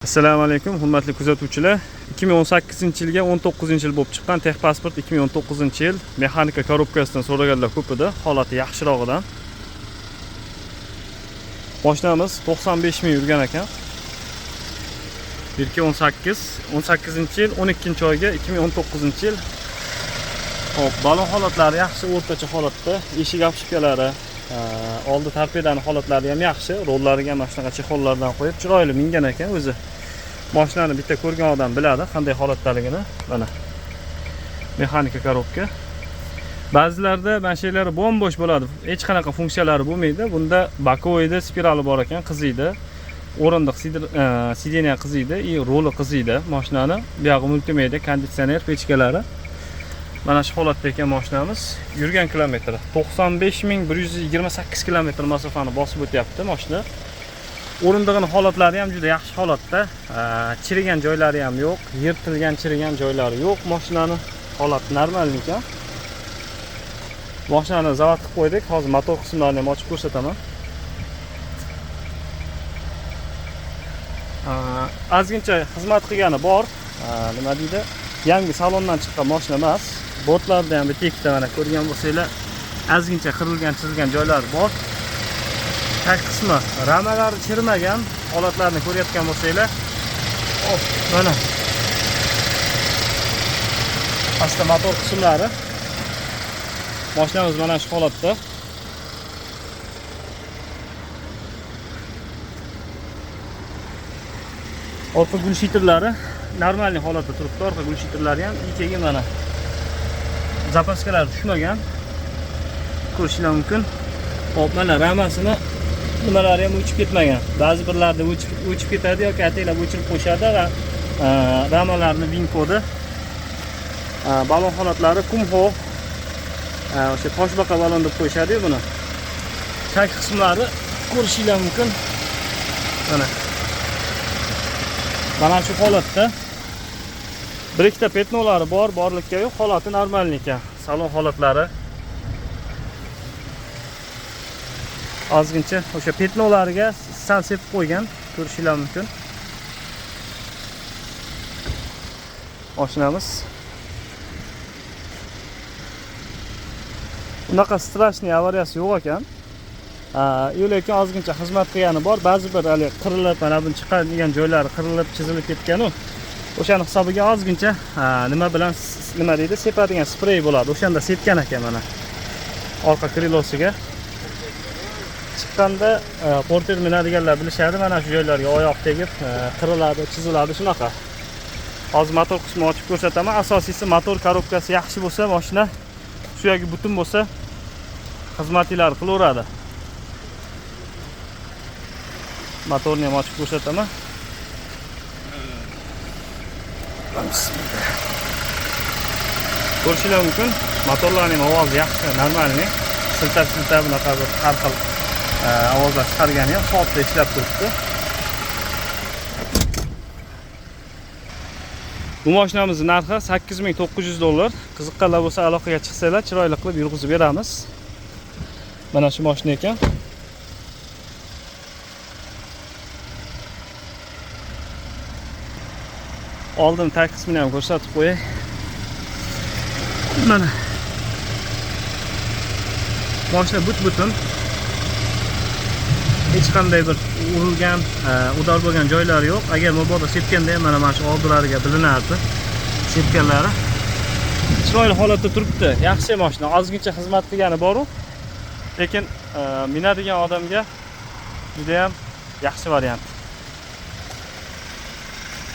Assalomu alaykum, hurmatli kuzatuvchilar. 2018-yilga 19-yil bo'lib chiqqan texpasport 2019-yil mexanika korobkasidan so'raganlar ko'p edi, holati yaxshirog'idan. Mashinamiz 95 ming yurgan ekan. 2018, 18-yil 12-oyga 2019-yil. Xo'p, balon holatlari yaxshi, o'rtacha holatda. Eshik обшивкалari, oldi torpedani holatlari ham yaxshi. Rollariga mana shunaqa chexollardan qo'yib chiroyli mingan ekan o'zi. Mashinani bitta ko'rgan odam biladi qanday holatdaligini. Mana mexanika korobka. Ba'zilarda mashinalari bombosh bo'ladi, hech qanaqa funksiyalari bo'lmaydi. Bunda боковойda spirali bor ekan, qiziydi. O'rindiq сиденье qiziydi, и roli qiziydi mashinani. Bu yog'i multimedia, konditsioner, pechkalari. Mana shu holatda ekan mashinamiz. Yurgan kilometri 95 128 kilometr masofani bosib o'tyapti mashina. O'rindig'ini holatlari ham juda yaxshi holatda. Chirigan joylari ham yo'q, yirtilgan, chirigan joylari yo'q mashinani. Holati normal ekan. Mashinani zavod qilib qo'ydik. Hozir motor qismlarini ham ochib ko'rsataman. Ozgincha xizmat qilgani bor. Nima deydi? Yangi salondan chiqqan mashina emas. Bortlarda ham bitta ikkita mana ko'rgan bo'lsanglar, ozgincha qirilgan, chizilgan joylari bor. Tag qismi ramalari chirimagan, holatlarni ko'rayotgan bo'lsanglar, hop, mana pastda motor qismlari. Mashinamiz mana shu holatda. Orqa gulshitrlari normalniy holatda turibdi. Orqa gulshitrlari ham, keyin mana zapaskalar tushmagan. Ko'rishinglar mumkin. Hop, mana ramasini nimalari ham o'chib ketmagan. Ba'zi birlarda o'chib ketadi yoki ataylab o'chirib qo'yishadi va ramalarni VIN kodi. Balon holatlari Kumho, o'sha toshbaqa balon deb qo'yishadi-yu buni. Tag qismlari ko'rishinglar mumkin. Mana. Mana shu holatda. Bir ikkita petnolari bor, borlikka yo'q, holati normal ekan. Salon holatlari ozgincha o'sha petnolariga sal sepib qo'ygan, ko'rishinglar mumkin. Mashinamiz unaqa strashniy avariyasi yo'q ekan. Lekin ozgincha xizmat qilgani bor. Ba'zi bir hali qirilib, mana buni chiqadigan joylari qirilib, chizilib ketgan-u. O'shani hisobiga ozgincha, nima bilan nima deydi, sepadigan sprey bo'ladi. O'shanda sepgan ekan mana. Orqa krilosiga. Chiqqanda, porter minadiganlar bilishadi, mana shu joylarga oyoq tegib, qiriladi, chiziladi shunaqa. Hozir motor qismini ochib ko'rsataman. Asosiysi motor korobkasi yaxshi bo'lsa, mashina suyagi butun bo'lsa, xizmatinglar qilaveradi. Motorni ham ochib ko'rsataman. Ko'rishinglar mumkin, motorlarning ovozi yaxshi, normalniy. Siltab-siltab bunaqa bir har xil ovozlar chiqargani yo'q, soatda ishlab turibdi. Bu mashinamizning narxi 8900 dollar. Qiziqqanlar bo'lsa aloqaga chiqsanglar, chiroyli qilib yurg'izib beramiz. Mana shu mashina ekan. Oldin tag qismini ham ko'rsatib qo'yay. Mana. Mashina but-butun. Hech qanday bir urilgan, udar bo'lgan joylari yo'q. Agar mabodo sepganda ham mana shu oldilariga bilinardi sepganlari. Chiroyli holatda turibdi. Yaxshi mashina. Ozgincha xizmat qilgani bor-u, lekin minadigan odamga juda ham yaxshi variant.